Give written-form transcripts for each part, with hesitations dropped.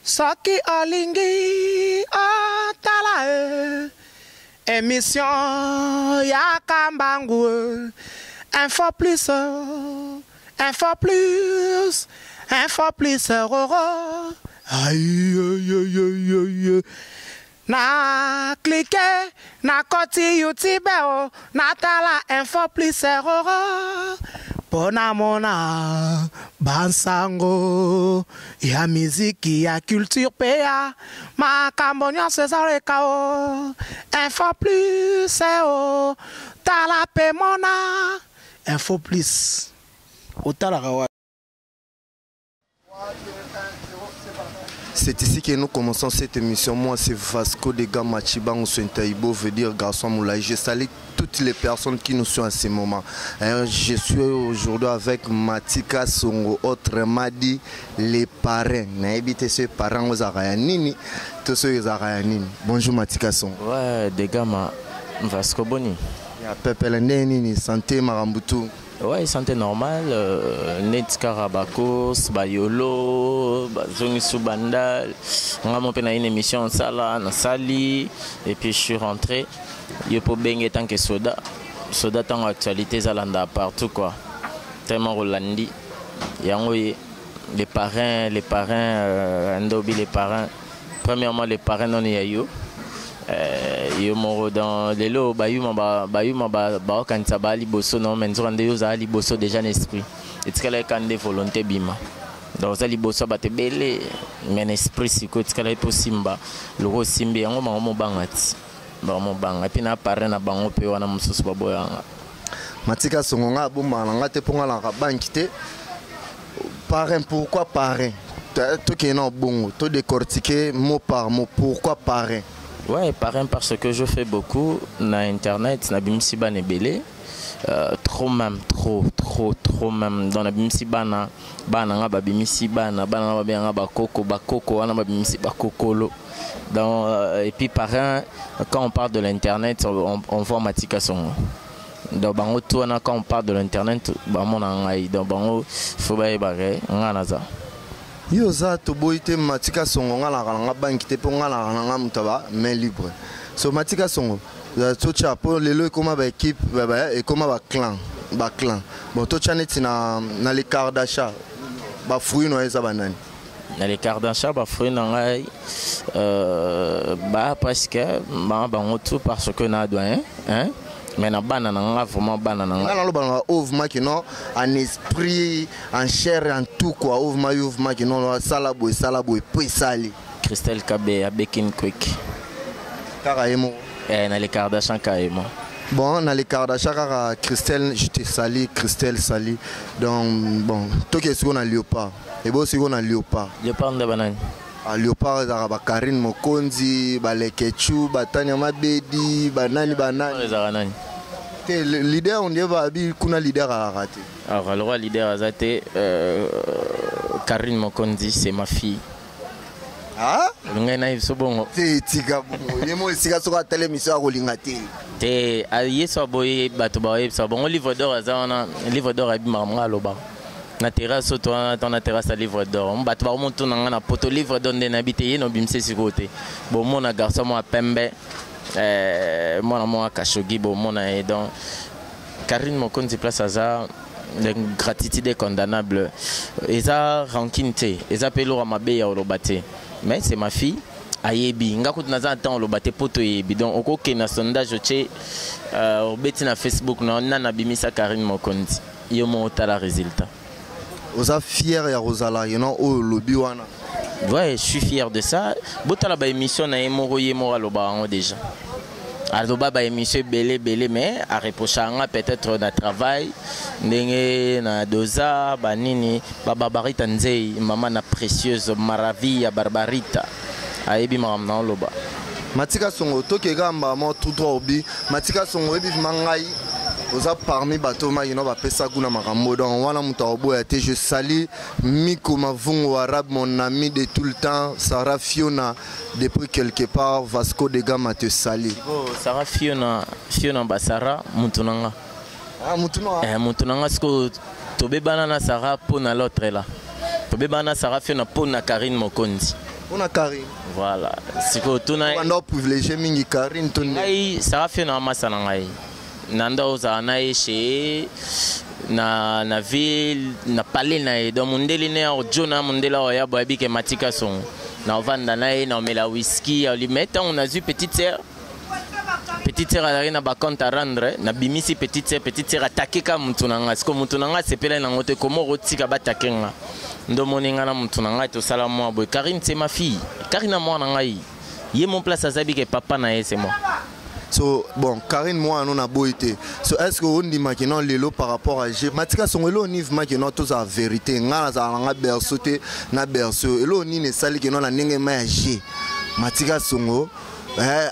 Soki olingi otala e emission ya kambangu e info plus info plus info plus roro aïe aïe aïe na clique na koti youtube o natala info plus roro mpo namona bansango ya miziki ya culture mpe ya makambo nyonso ezoleka o info plus o tala mpe mona info plus otalaka wa. C'est ici que nous commençons cette émission. Moi, c'est Vasco de Gama Chibango Suentaibo, veut dire garçon Moulay. Je salue toutes les personnes qui nous sont à ce moment. Hein, je suis aujourd'hui avec Matika Songo, autrement dit les parrains. Nayebi te ce parrain ozalaka ya nini to soki ezalaka ya nini. Bonjour Matika Songo. Ouais, de Gama Vasco Boni. Ya pepele ndenge nini santé makambo tout. Ouais, santé normale, net kaka ba course, ba yolo, ba zongi sous bandal. Nga mo pe na une émission sala na sali et puis je suis rentré. Yo po benge tant que soda. Soda tant actualité zalanda partout quoi. Tellement rolandi. Yango ye les parrains ndobi les parrains. Premièrement les parrains non ya yo. Yo moko dans lelo bayuma ba bayuma ba baokanisa ba liboso non mais nzoka nde yo ozala liboso déjà na esprit etikala eka nde volonté bima donc oza liboso ya bato ebele mais na esprit sikoyo etikala ye mpo osimba loko osimbi yango bango mobanga ti bango mobanga epuis na parrain na bango mpe wana mosusu baboyanga. Matika Songo nga abombaka na nga te mpo nga nalaka banki te. Parrain, pourquoi parrain? Tokende na bongo to décortiquer mot par mot, pourquoi parrain? Ouais, parrain parce que je fais beaucoup na internet, na bimisi bana ebele, trop même, trop, trop, trop même. Dans na bimisi bana, bana nga ba bimisi bana, bana nga ba benga ba koko, ba koko wana ba bimisi ba kokolo. Donc et puis parrain, quand on parle de l'internet, on voit Matika Songo. Donc bango tout wana quand on parle de l'internet, ba mona ngai. Donc bango faut ba yeba ke nga naza. Yo oza toboyi te Matika Songo nga nalaka na nga banki te mpo nga nalaka na nga moto ya ba main libre. So Matika Songo totya mpo lelo ekóma ba équipe, ekóma ba clan, ba clan. Bon totya neti na les Kardashian, ba fruits na yo eza banani? Na les Kardashian ba fruits na ngai ba presque ba bango tout parce que na doyen hein. Mais na bana na nga vraiment bana na nga. Nga naloba na ovma ki non en esprit, en chair, en tout quoi. Ovma yo ovma ki non sala boye sala boye pe sali. Christelle Kabe ya Bekin Quick. Kaka ye moko. Eh na les Kardashian ka ye moko. Bon, na les Kardashian kaka Christelle, je te salue, Christelle salue. Donc bon, toke siko na Léopard. Et bo siko na Léopard. Léopard nde banani? Ah, Léopard ezalaka ba Karine Mokonzi, ba Lekechu, ba Tania Mabedi, ba nani ba nani. Ezalaka nani? Te leader on dirait ba bi kuna leader alaka te. Alors le roi leader aza te, Karine Mokonzi c'est ma fille. Ah? Ngai na biso bongo. Te tika bongo. Ye mo esika soko atele mission akolinga te. Te ye so boye bato ba yebisa bongo livre d'or aza wana, livre d'or abimaka nga aloba. Na terrasse to wana to na terrasse livre d'or. Bato ba motuna nga na poto livre d'or nde na bite ye no bimse siko te. Bo mona garçon mo pembe mwana mo Khashoggi bo mona ye donc Karine Mokonzi place aza gratitude est condamnable. Eza rancune te, eza pe lora mabe ya oloba te. Mais c'est ma fille ayebi nga kutu naza na temps oloba te poto yebi donc okoke na sondage otie obeti na Facebook na nana bimisa Karine Mokonzi yo mo otala résultat. Oza fier ya kozala yeno oyo lobi wana. Ouais, je suis fier de ça. Botala ba émission na ye moko ye moko aloba yango déjà. Aloba ba émission belé belé mais a reprocher nga peut-être na travail ndenge na doza ba nini ba Barbarita Nzei maman na précieuse maravilla Barbarita ayebi makambo na oloba. Matika Songo tokeka mbama tout droit obi Matika Songo oyebi mangai oza parmi bato maki no bapesa kuna makambo donc wana moto akoboya te. Je salue Miko Mavungo arabe, mon ami de tout le temps, Sarah Fiona depuis quelque part, Vasco de Gama te salue. Oh, Sarah Fiona, Fiona Basara mutu nanga. Ah, mutu nanga. Eh, mutu nanga siko tobebana na Sarah po na l'autre là. Tobebana na Sarah Fiona po na Karine Mokonzi. Mpona Karine. Voilà, sikoyo tuna. Banda oprivilégie mingi Karine to nde? Ngai, Sara Fiona amasa na ngai, na nda ozala na ye chez na ville, na palais na ye. Donc mondele ne ojo na mondele oyo ya boyebi ke Matika Songo na ovanda na ye, na omela whisky ali. Mais ntango nazwi petite sœur, petite sœur azalaki na bacompte à rendre, nabimisi petite sœur. Petite sœur atake ka mutu na nga. Siko mutu na nga asepelaki nango te. Komo okotika batake nga? Nde omoni nga na mutu na ngai tosala mwa boye. Karine, c'est ma fille. Karine na mwana ngai, ye mon place azabi ke papa na ye, c'est moi. So bon, Karine mwana no naboyi te. So est ce que ondimaki no lelo par rapport à g Matika Songo, elo nini vraiment ke no tozala vérité? Nga nazala nanga berceau te, na berceau elo nini esali ke no na ndenge ma ya g Matika Songo,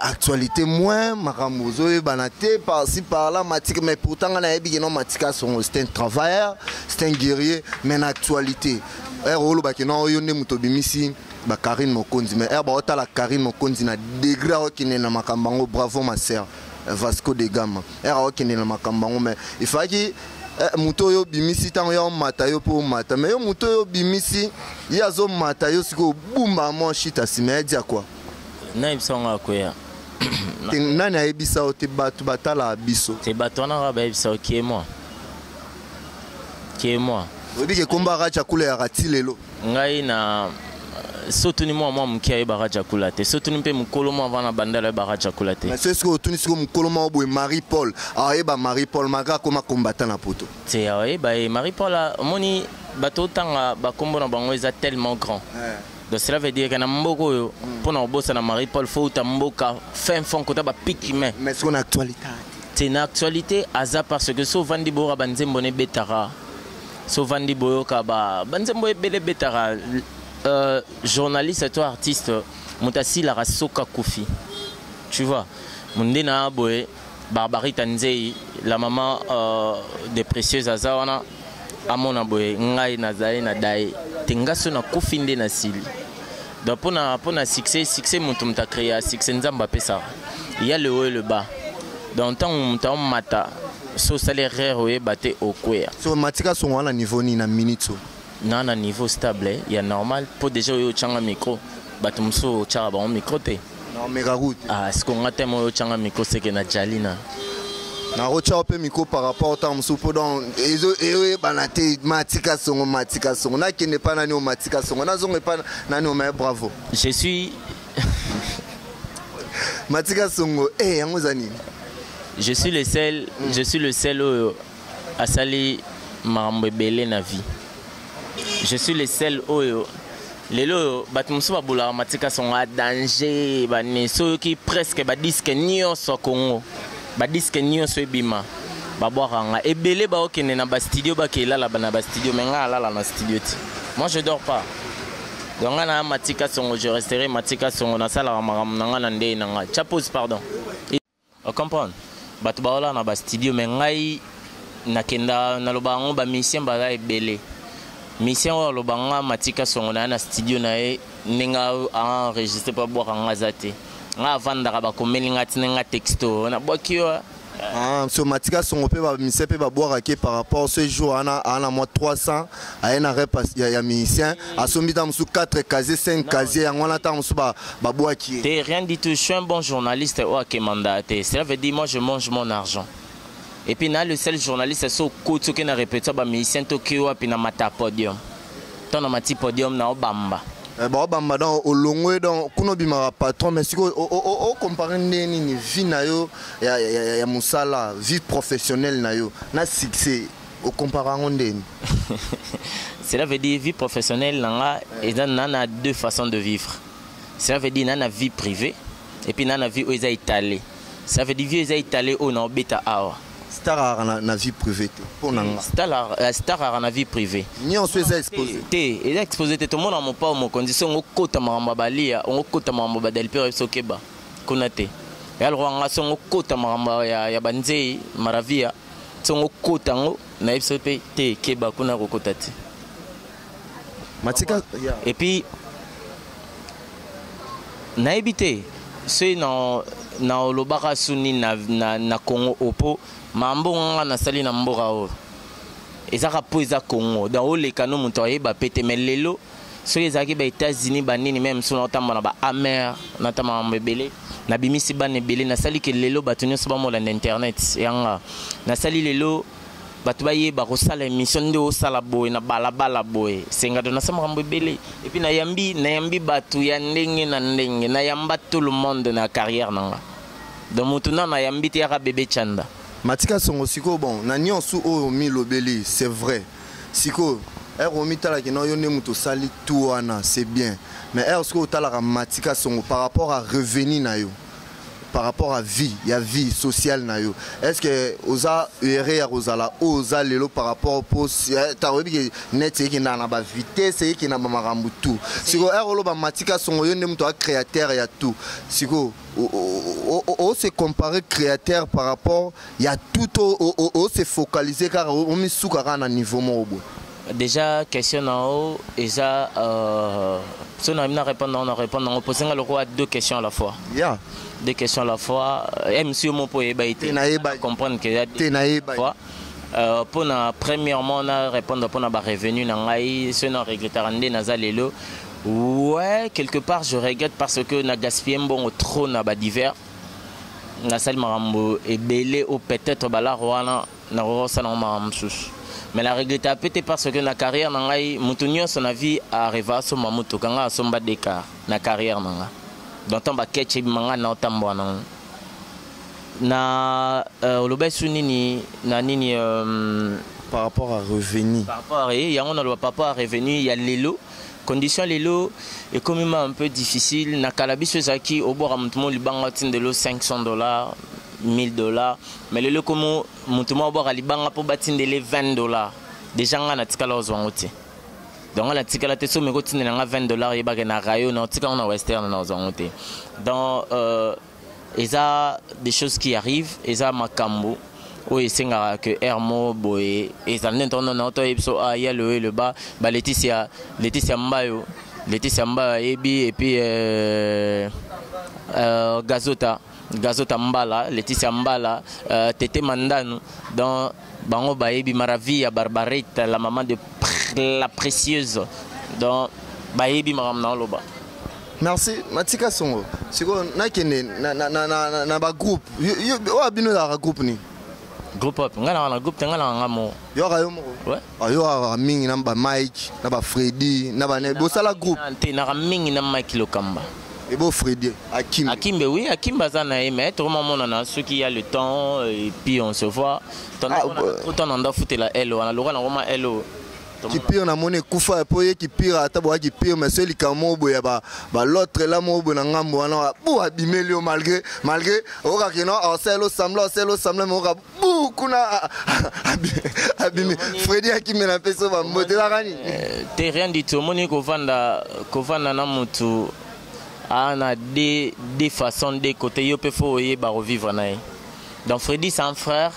actualité moins, makambo ozoyebana te par-ci par-là. Matika, mais pourtant nga nayebi ke no Matika Songo, c'est un travailleur, c'est un guerrier. Mais na actualité ere olobaki no oyo nde moto obimisi bakarine Mokonzi, mais ere baotala Karine Mokonzi na degré aokende na makambo yango. Bravo ma sœur Vasco de Gama. Ere aokende na makambo yango, mais ifaki moto oyo obimisi, ntango yo omata, yo mpo omata, mais yo moto oyo obimisi, ye azomata, yo sikoyo obumba mwa shita nsima ya dia quoi. Nayebisa ngo akoya. Te, nani ayebisa yo te? Bato batalaka biso. Te, bato wana kaka bayebisa yo kie moi, kie moi. Oyebi ke komba Raja Kula yaka ti lelo. Ngai na sotuni mwa moke ayebaka Jakula te, sotuni mpe mokolo mwa avant na bandala ayebaka Jakula te. Mais so sikoyo otuni sikoyo mokolo moko boye Marie Paul, ayeba Marie Paul malgré akoma combattant na poto. Te, ayeba ye Marie Paul. Omoni bato otanga bakombo na bango eza tellement grand. Donc cela veut dire que na mboka oyo, mpona kobosana Marie Paul, fo uta mboka fin fond kota bapiki mai. Mais sikoyo na actualité? Te, na actualité aza, parce que so ovandi boyoka banzembo na ebetaka, so ovandi boyoka banzembo ebele ebetaka. Journaliste to artiste, moto asilaka soki akufi, tu vois. Nde na boye Barbarita Nzei, la maman de Précieuse, aza wana, amona boye ngai nazali na daye te. Nga so nakufi nde nasili. Donc mpona succès, moto acréa succès, Nzambe apesaka ya le haut et le bas. Donc ntango moto aomata, so osali erreur, oyeba te, okweya. So Matika Songo wana niveau nini na minute o? Na niveau stable ya normal, mpo déjà oyo otyanga micro, bato mosusu otyaka bango micro te. Na omeka route. Ah, siko nga te, oyo otyanga micro seke na jali na. Nakotya mpe micro par rapport ntango mosusu, mpo donc ezoyebana te. Matika Songo, Matika Songo, nakende epa nani? O Matika Songo, nazonga epa nani? O mais bravo. Je suis Matika Songo, yango eza nini? Je suis le seul, je suis le seul oyo asali makambo ebele na vie. Je suis le seul oyo lelo oyo bato mosusu babolaka Matika Songo a danger bani. So oyoki presque badisques nyonso ya Congo, badisques nyonso ebima, babwaka nga. Ebele baokende na bastudio, bakelala na bastudio, mais nga alala na studio te. Moi, je dors pas. Donc nga na Matika Songo, je resterai Matika Songo. Nasalaka makambo na nga na ndei na nga. Tia pause, pardon. Ocomprendre, bato baolala na bastudio, mais ngai nakenda naloba yango. Bamusicien baza ebele. Musicien oyo aloba nga Matika Songo na ye na studio na ye, ndenge aenregistre mpo abwaka nga, aza te. Nga avandaka, bakomeli nga, ntina nga texto, nabwaki yo. Ah, so Matika Songo mpe bamusicien mpe babwakaki par rapport ce jour wana aa mwa 300 aye na rep ya musicien, asombi ntango mosusu 4 casier, 5 casier, yango wana ntango mosusu babwaki ye. Te, rien du tout. Je suis un bon journaliste oyo akemanda te. Cela veut dire, moi, je mange mon argent. Et puis na le seul journaliste, so okoti, oke na répétition bamusicien, toki wapi, na mata podium. To na mati podium na obamba. Baobamba, donc olongwe, donc kuna obimaka patron. Mais sikoyo ocompare nde nini vie na yo ya mosala, vie professionnelle na yo na succès, ocompare yango ndeni? Cela veut dire, vie professionnelle na nga eza na deux façons de vivre. Cela veut dire na vie privée et puis na vie oyo eza étalée. Ça veut dire vie eza étalée oyo na obeta awa. Star aka na vie privée te, mpo na nga. Star aka na vie privée. Nyonso eza exposé. Te, eza exposé te. Tomona mopao mokonzi, so ongo kota makambo ya balia, ongo kota makambo badalipere biso, okeba kuna te. Ya lokwa nga, so ongo kota makambo ya banzei maravia, so ongo kota yango, nayebi so mpe te, keba kuna, kokota te. Matika. Et puis nayebi te soki na olobaka suni na Congo opo mambo nga nasali na mboka oyo ezaka mpo eza Congo. Donc oleka no moto ayeba pe te. Mais lelo Soki ezalaki ba États-Unis, banini, même so naotambola na ba amer, natamba mambo ebele, nabimisi bana ebele, nasali ke lelo bato nyonso bamolanda internet yanga. Nasali lelo bato bayeba kosala émission nde osala boye na balabala boye senga. To nasala makambo ebele et puis nayambi bato ya ndenge na ndenge. Nayamba tout le monde na carrière na nga. Donc motu na nayambi te yaka bebe chanda. Matika Songo, sikoyo, bon, na nyonso oyo milobeli, c'est vrai, sikoyo ere omitalaki na yo nde moto osali tout wana, c'est bien, mais ere sikoyo otalaka Matika Songo par rapport à revenu na yo, par rapport à vie ya vie sociale na yo, est ce que oza heureux ya kozala oyo oza lelo par rapport po ta oyebi ke net ekendaka na bavitesse, ekenda bamakambo tout? Sikoyo ere oloba Matika Songo, yo nde moto aza créateur ya tout, sikoyo ose comparer créateur par rapport ya tout, ose focaliser kaka, omisuka kaka na niveau moko boye? Déjà, question na o eza so na na répondre, na répondre nango posenga lokola deux questions à la fois. Deux questions à la fois. Mc yo moko oyeba ete comprendre que te nayeba fois mpona premièrement na répondre mpona barevenu na ngai, so na regrettaka nde naza lelo. Ouais, quelque part je regrette parce que na gaspillé mbongo trop na badivers, nasali makambo ebele o peut-être balaro wana nakokosala yango makambo mosusu. Mais na regrette ape te parce que na carrière na ngai, moto nyonso na vie arriva asomba motuka, ngai asomba dekar na carrière na nga. Donc ntango baketch ebima, ngai na otambola nango na oloba esu nini na nini Par rapport à revenu. Par rapport à yango naloba, par rapport à revenu ya lelo, condition lelo ekomi ma un peu difficile. Na kala biso ezalaki obwaka motu mo libanga, otindelo 500 $, 1000 $, mais lelo ekomi motu mo abwaka libanga mpo batindele 20 $. Déjà ngai natikala ozwa yango te. Donc ngai natikala te. So meko otindela nga 20 $, yebake na rayo na otika ngo na Western, na ozwa yango te. Donc eza des choses qui arrivent, eza makambo oyo esengaka ke aire mo boye ezala nde ntongo na toyebi biso ya le haut et le bas. Ba Leticia Mbayo, Leticia Mbayo ayebi, et puis Gazota Mbala, Leticia Mbala, Tete Mandanu, donc bango bayebi Maravilla Barbarita, la maman de la précieuse. Donc bayebi makambo na oloba. Merci, Matika Songo. Sikoyo nakende na bagroupe oyo bino ezalaka groupe nini? Groupe wapi? Ngai nanga na groupe te, ngai nanga nga moko. Yoka yo moko? Ouais. Ayokaka mingi na bamike, na bafredi, na bane bosala groupe? Te, naka mingi na Mike Lokamba. Ebo Fredi Akimbe? Akimbe, oui, Akimbe aza na ye, mais tokomamonana soki ya le temps et puis on se voit. Trop temps nanda futela elo wana lokola nakoma elo. Kipire namoni ekufa po ye kipire, ata boya kipire, mais so likambo moko boye ya bal'autre la moko boye na ngambo wana bu abimeli yo, malgré okaki no osala osambla, osala osambla, mais oka bu kuna abimi. Fredi Akimbe na mpe so bambote ezaka nini? Te, rien du tout. Omoni kovanda na mutu aa na deux façons, deux côté, yo mpe fo oyeba kovivre na ye. Donc Fredi, c'est un frère.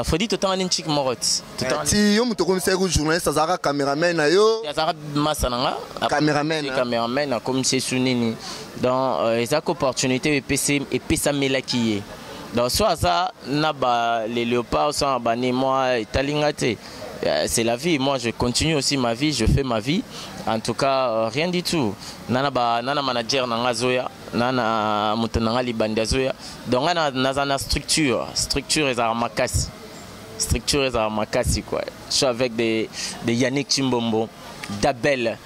Fredi, totanga nini, chik moko ti. Ti yo moto okomisaki journaliste, azalaka cameraman na yo? Azalaka masa na nga. Cameraman. Cameraman, akomisi esu nini. Donc ezalaki opportunité epesamelaki ye. Donc so aza na ba les léopards, so na bani, moi etali nga te. C'est la vie. Moi, je continue aussi ma vie, je fais ma vie. En tout cas, rien du tout. Nana ba nana manager na nga zoya, nana moto na nga libandi azoya. Donc nga naza na structure, structure ezalaka makasi. Structure ezalaka makasi quoi. Je suis avec des Yannick Chimbombo, Dabel,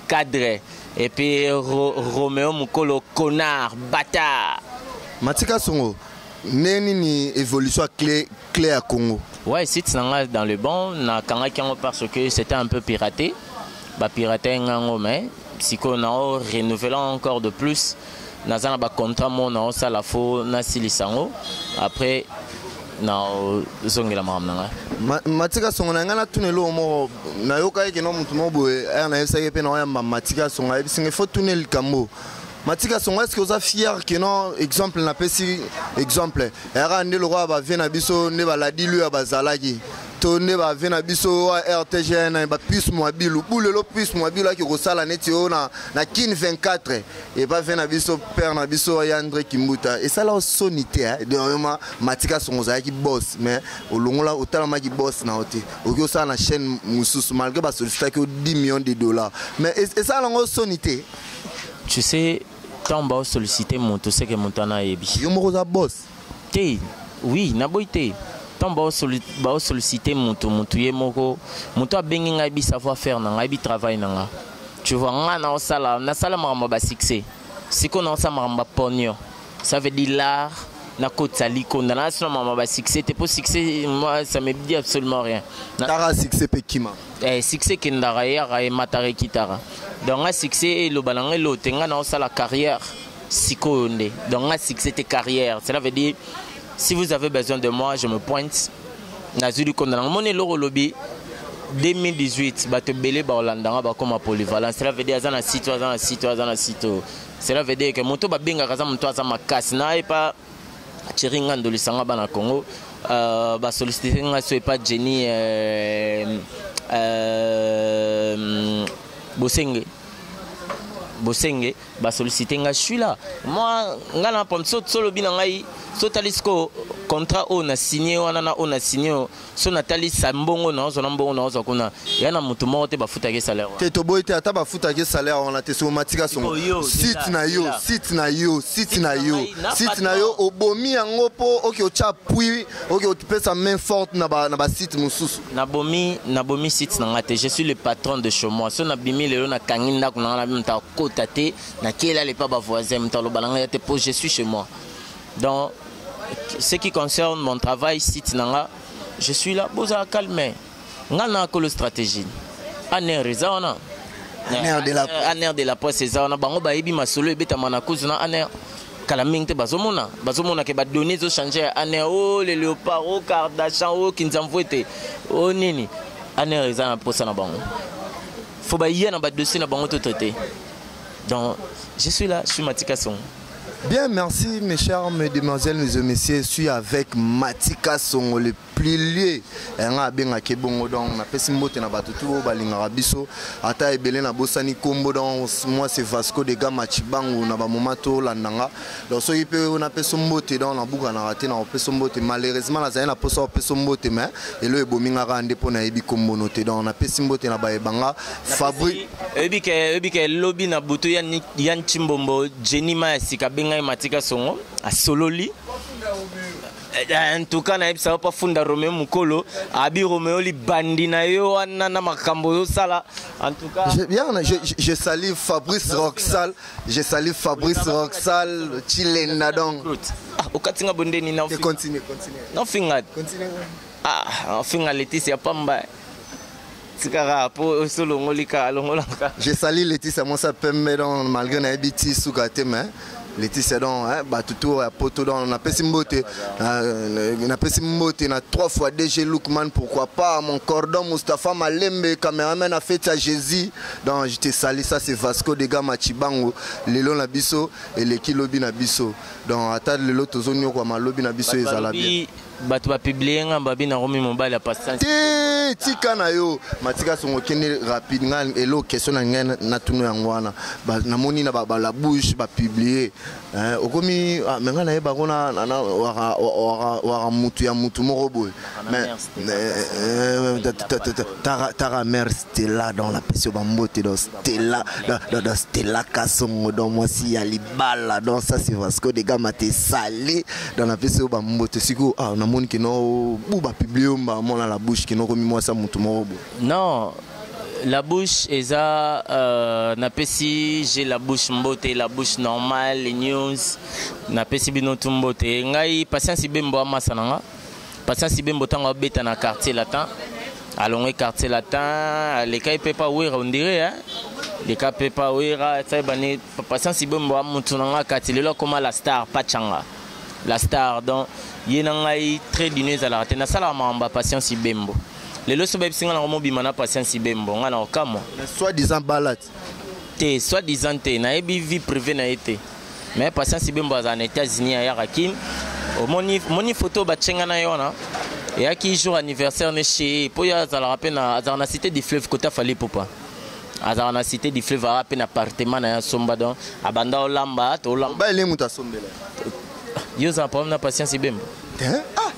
cadre, et puis Roméo Mukolo, connard, bâtard. Matika Songo, ndenge nini évolution ya clé ya Congo? Ouais, site na nga dans le bon, nakangaki yango parce que c'était un peu piraté. Bapirate yango, mais sikoyo nao renouvelant encore de plus. Naza na bacontrat mo naosala, fo nasilisa yango, après nazongela makambo na ngai. Matika Songo, na ngai natuna eloko moko. Nayokaki keno motu moko boye ere nayebisaki mpe naoyamba Matika Songo, ayebisinga ifo tuna likambo. Matika Songo, est ce que oza fier keno, exemple napesi, exemple eyaka nde lokola bavie na biso nde baladi lu ya bazalaki To nde bave na biso wa RTGN bapuce mwabilu bu lelo puce mwabilu aki kosala neti oyo na, na kin 24 epa ve na biso père na biso ya André Kimbuta esala soni te eh? Dernièrement Matika Songo ozalaki boss mais olongola otalamaki boss na yo te, okoki osala na chaîne mosusu malgré basollicitaki yo 10 millions de dollars, mais esala yango soni te. Tu sais, ntango baosollicite moto, seke moto wana ayebi. Yo moko oza boss. Te, oui, naboyi te. Ntango baosollicite moto, moto ye moko, moto abengi ngai, yebi savoir faire na ngai, yebi travail na ngai. Tu vois, ngai naosala, nasala makambo ya basuccès, sikoyo naosala makambo ya pognon. Ça veut dire l'art nakotisa likonda nasala makambo ya basuccès te, mpo succès, moi, ça me dit absolument rien. Tara succès mpe kima. Eh, succès ekendaka, eyaka, emataka, ekitaka. Donc nga succès eloba na ngai elo te. Ngai naosala carrière sikoyo nde. Donc nga succès te, carrière. Cela veut dire, si vous avez besoin de moi, je me pointe, nazwi likonda na moni. Eloko olobi, 2018 bato ebele baolandanga, bakoma polyvalent. Cela veut dire aza na site oyo, aza na site oyo, aza na site oyo. Cela veut dire que moto babengaka aza moto aza makasi na epa Thierry Ngando lisanga bana Congo, basollicite nga so epa Jenny Bosenge Bosenge, basollicite nga, je suis là. Moi, nga na pom so solobi na ngai so tali siko contrat oyo na signé wana na oyo na signé oyo, so natalisa mbongo na ozwa na mbongo na ozwa kuna ya na motu moko te bafutaki salaire wana. Te, toboyi te, ata bafutaki salaire wana te. Soki Matika Songo, Sikoyo, site na yo, zela. Site na yo, site na yo, na site na patron. Yo obomi yango mpo oke otya appui, oke opesa main forte na basite mosusu. Nabomi site na nga te. Je suis le patron de chez moi. So nabimi lelo, nakangi ndako na nga, nabi moto akota te, nakelala epa bavoisin, moto aloba na ngai ya te, po je suis chez moi. Donc ce qui concerne mon travail, site na nga, je suis là. Bozala calme, nga na kolo stratégie. ANR eza wana. ANR de la ANR de la presse eza wana. Bango bayebi masolo ebetama na kuzu na ANR kala mingi te. Bazomona ke badonnées ezochange ya ANR o le léopard o Kardashian o Kinzamvu ete o nini. ANR eza na posa na bango, fo baya na badossier na bango to traité. Donc je suis là, je suis Matika Songo. Bien, merci mes chers mesdemoiselles et messieurs. Je suis avec Matika Songo, le pilier. Nga abengaki bongo. Donc napesi mbote na bato tu oyo balingaka biso, ata ebele na bosani kombo. Donc moi, c'est Vasco de Gama Chibangu na bamoma tolandanga. Donc soki mpe oyo napesi mbote, donc nabukanaka te na kopesa mbote. Malheureusement nazali na mposa kopesa mbote, mais elo ebomi nga kaka nde mpo nayebi kombono te. Donc napesi mbote na bayebanga Fabri. Oyebi ke lobi na butu, Yan Chimbombo, Jenny ma ya sika abengai Matika Songo, asololi. En tout cas nayebisa yo mpo afunda Romeo mokolo abi Romeo libandi na yo wana na makambo ozosala, en tout cas. Bien, je salue Fabrice Roxal, je salue Fabrice Roxal, Chilenda donc. Ah, okati nga bondeni na Et continue, continue. Naofinga. Continue. Ah, ofinga Leticia pamba, tikaka po osolongolika alongolaka. Je salue Laetitia Monsa Pembe, donc malgré nayebi ti suka te, mais Laetitia donc hein, bato tour ya poto. Donc napesi mbote, napesi mbote na 3 fois DG Lookman, pourquoi pas mon cordon Mustapha Malembe, cameraman a fait à Jésus. Donc je te salue, ça c'est Vasco de Gama Chibango, lelo na biso eleki lobi na biso. Donc ata lelo tozonyokwama, lobi na biso ezala bien. Bato bapublie nga, babi nakomi mobali ya patience. Te, tika na yo Matika Songo, okende rapide. Nga elo question na ngai natunu yango wana. Namoni na la bouche bapublie okomi me ngai nayebako waka mutu ya mutu moko boye, tara mare Stella. Donc napesi yo bambote. Donc Stella, donc Stella Kasongo, donc mwasi ya libala. Donc ça c'est Vasco de Gama te sale. Donc napesi yo bambote. Sikoyo ah, namoni kino bu bapublie yo mona la bouche kino okomi mwasi ya mutu moko boye. Non, la bouche eza napesi j'ai la bouche mbote, la bouche normale, les news, napesi bino tu mbote. Ngai Patience Ibembo, amasa na nga Patience Ibembo, ntango abeta na Quartier Latin, alongwe Quartier Latin, alekai mpe pa Wera, on dirait, hein? Leka mpe pa Wera, sayebani. Patience Ibembo amutu na nga kati lelo akoma la star Pachanga, la star. Donc ye na ngai très dino ezalaka te. Nasalaka makambo ya Patience Ibembo. Lelo so bayebisi nga nango mobima na Patience Ibembo, nga na okamwa. Soit disant balat. Te, soit disant te, nayebi vie privée na ye te, mais Patience Ibembo azala na États-Unis, ayaka Kine. Omoni, omoni photo batyenga na ye wana. Eyaki jour anniversaire ne chez mpo ye azalaka mpe na azalaka na Cité du Fleuve, kota Fally Ipupa. Azalaka na Cité du Fleuve, aa mpe na appartement na ye asomba. Donc abanda olamba, tolamba. Mobali moto asombela. Yo ozala problème na Patience Ibemba? Ah,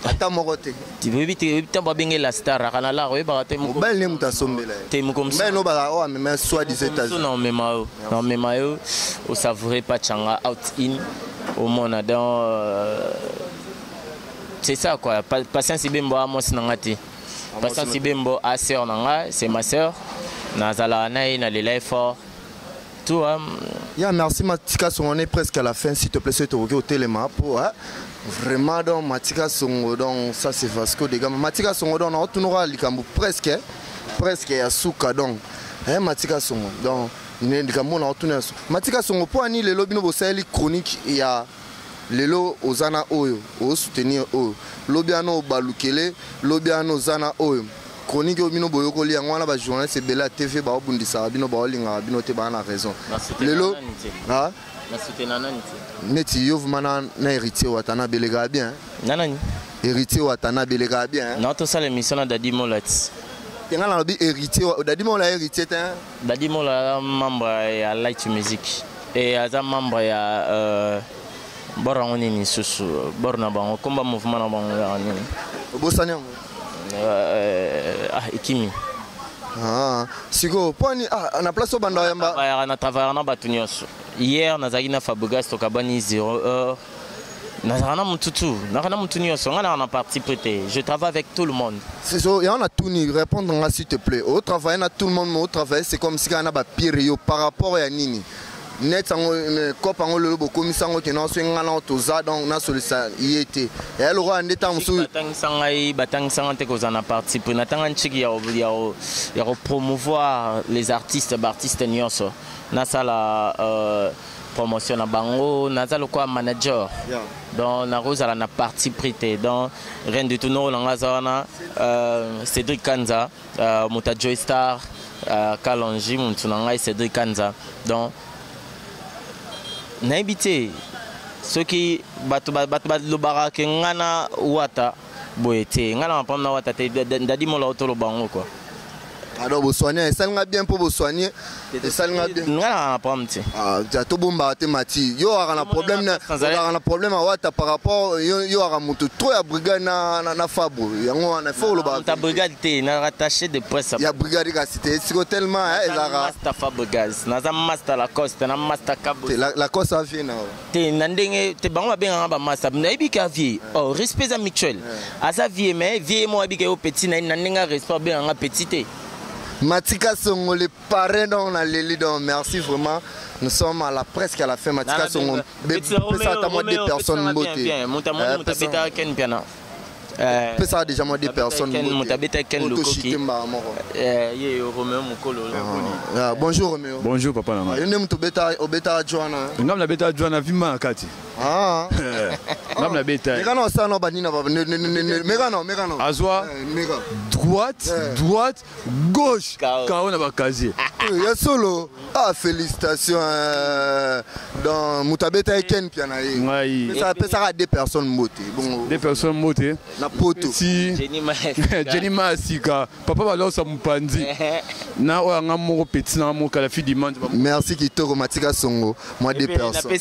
ata moko te. Oyebi te, oyebi ntango babenge la star aka na lar, oyebaka te. Mobali nde moto asombela ye. Te, moko. Mobali no bazala oyo amema soit des États-Unis. Na omema yo, na omema yo osavoure pachanga out in omona. Donc c'est ça quoi. Patience Ibembo a mwasi na nga te. Patience Ibembo a sœur na nga, c'est ma sœur. Nazalaka na ye, nalela ye fort, tout hein. Ya, merci Matika Songo, on est presque à la fin, s'il te plaît, c'est au téléma pour, hein. Vraiment, donc Matika Songo, donc ça c'est Vasco de Gama. Matika Songo, donc on tournera likambo presque, hein, presque ya suka donc. Hein, Matika Songo. Donc ne likambo na otuna Matika Songo po ani lelo bino bosali chronique ya lelo, oza na oyo osoutenir oyo, lobi wana obalukele, lobi wana oza na oyo. Chronique oyo bino boyokoli yango wana, bajournaliste ebele ya TV baobundisaka bino, baolingaka bino te, baa na raison lelo. Ah? Nasutena nani te? Neti yo vraiment na Héritier Watana belekaka bien. Na nani? Héritier Watana belekaka bien. Na tosala émission na Dadi Molat. Te, nga nalobi Héritier Dadi Mola, Héritier te. Dadi Mola aza membre ya Light Music e aza membre ya bor yango nini lisusu, bor na bango, komba mouvement na bango ya nini? Obosani yango. Ah, ekimi. Ah, sikoyo mpo ani, ah, na place obanda oyamba. Travaillaka na travaillaka na bato nyonso. Hier nazalaki na Fabregas, tokabani 0 heure. Nazalaka na motu tu, nazalaka na motu nyonso. Ngai naka na parti pris te, je travaille avec tout le monde. C'est so yango na tuni, répondre nga s'il te plaît. Otravaille na tout le monde, mais otravaille, c'est comme si kaka na bapire yo par rapport ya nini net yango cope yango lelo bokomisa yango ke naso nga na toza, donc nasolisa ye te, eya lokola nde ntango mosusu. Batangisa ngai, batangisa ngai te kozala na parti pris. Natanga ntiki ya kopromouvoir les artistes, baartiste nyonso nasala promotion na bango, naza lokola manager. Donc nakozala na parti pris te, donc rien du tout. Noko na ngai aza wana, Cédric Kanza, moto ya Joy Star, Kalonji, motu na ngai Cédric Kanza. Donc nayebi te soki bato balobaka ke ngai na Wata boye te. Ngai na mapamu na Wata te. Dadi Mola otoloba yango quoi. Alors bosoigne, esalinga bien mpo bosoigne, esalinga bien. Ngai na mapamu te. Ah, tobombaka te. Mati, yo aka na problème, ozalaka na problème awata par rapport yo aka moto trop ya brigade na Fabro, yango wana faut olobaka. Ta brigade te, na rattaché de presse. Ya brigade kasi te, siko tellement ezalaka. Master Fabregas, naza master Lacoste na master Kabo. Lacoste avie na Te, na ndenge te, bango babengaka bamaster, nayebi ke avie. Oh, respect eza mutuel. Aza vie, mais vie mo ayebi ke yo petit na ye, na ndenge ya respect abenganga petit te. Matika Songo, le parrain, donc on leli, donc merci vraiment. Nous sommes à la presque à la fin. Matika Songo, pesa ata moi deux personnes mbote. Moto amoni moto abetaka Ken Piana. Pesa déjà moi deux personnes. Moto abetaka Ken Lukoki ye Romeo Mokolo. Bonjour Romeo. Bonjour papa na ngai. Yo nde moto obetaka jwana? Ngai nabetaka jwana, vimba na kati. Ngai nabeta. Mekano osala na banina, mekano, mekano. Azwa droite, droite, gauche, kao na bakazie. Ya solo, ah, félicitations. Donc moto abeta ye Ken Pia na ye. Ngai. Pesaka deux personnes mbote bongo. Deux personnes mbote. Na poto. Si Jenny Masika, papa balosa mopanzi na oyo anga moko, petit na moko la fille du monde. Merci, kitoko Matika Songo, moi deux personnes.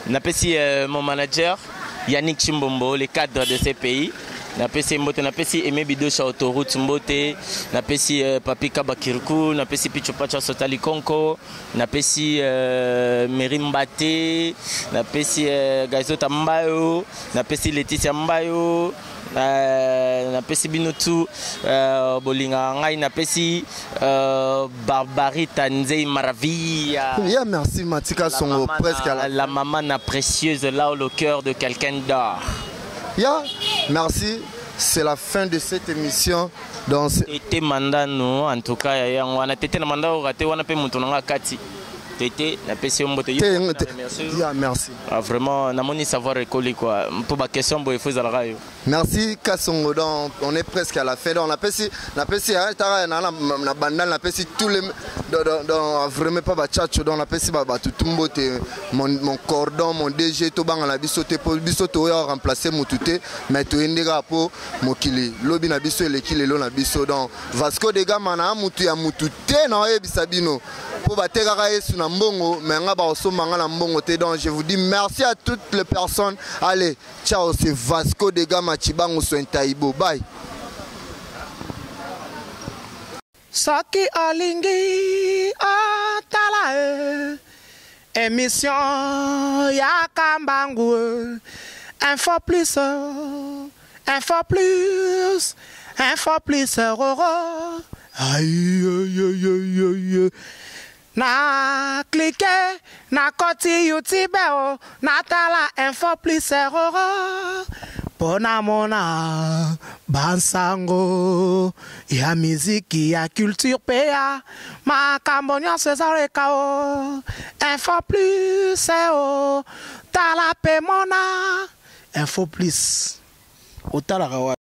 Napesi mon manager Yannick Chimbombo, le cadre de ces pays, napesi mbote. Napesi Aimé Bidosha autoroute mbote. Napesi Papi Kabakirku, napesi Picho Pacha Sotali Konko, napesi Meri Mbate, napesi Gaizota Mbayo, napesi Leticia Mbayo, napesi bino tu bolingaka ngai. Napesi Barbarita Nzei Maravilla. Yeah, merci Matika Songo, presque à la La maman na précieuse, là où le cœur de quelqu'un d'or. Yeah, merci, c'est la fin de cette émission. Dans Tete Mandano, en tout cas yango wana, tete na manda oyo te wana mpe moto na nga kati. Tete napesi yo mbote. Te, ya merci. Ah, vraiment namoni savoir ekoli quoi, mpo baquestion boye fo ezalaka yo. Merci Kasongo. Donc on est presque à la fin. Donc napesi napesi tara na na na bandal, napesi tous les donc vraiment pas bachacho. Donc napesi ba bato tumbo te, mon cordon, mon DG, to banga na biso te, po biso to ya remplacer mutu te, mais to ndeka po mokili lobi na biso eleki lelo na biso. Donc Vasco de Gama na mutu ya mutu te, na oyebisa bino po batekaka Yesu na mbongo, mais nga bakosomba nga na mbongo te. Donc je vous dis merci à toutes les personnes. Allez, ciao, c'est Vasco de Gama Chibangu Sointaibo. Bye. Soki olingi otala e émission ya Kambangu, Info Plus, Info Plus, Info Plus, roro. Aïe, aïe, aïe, aïe. Na clique na koti YouTube o, natala Info Plus roro, mpo namona bansango ya miziki, ya culture mpe ya makambo nyonso ezaleka o. Info Plus o, tala mpe mona Info Plus otalaka wa.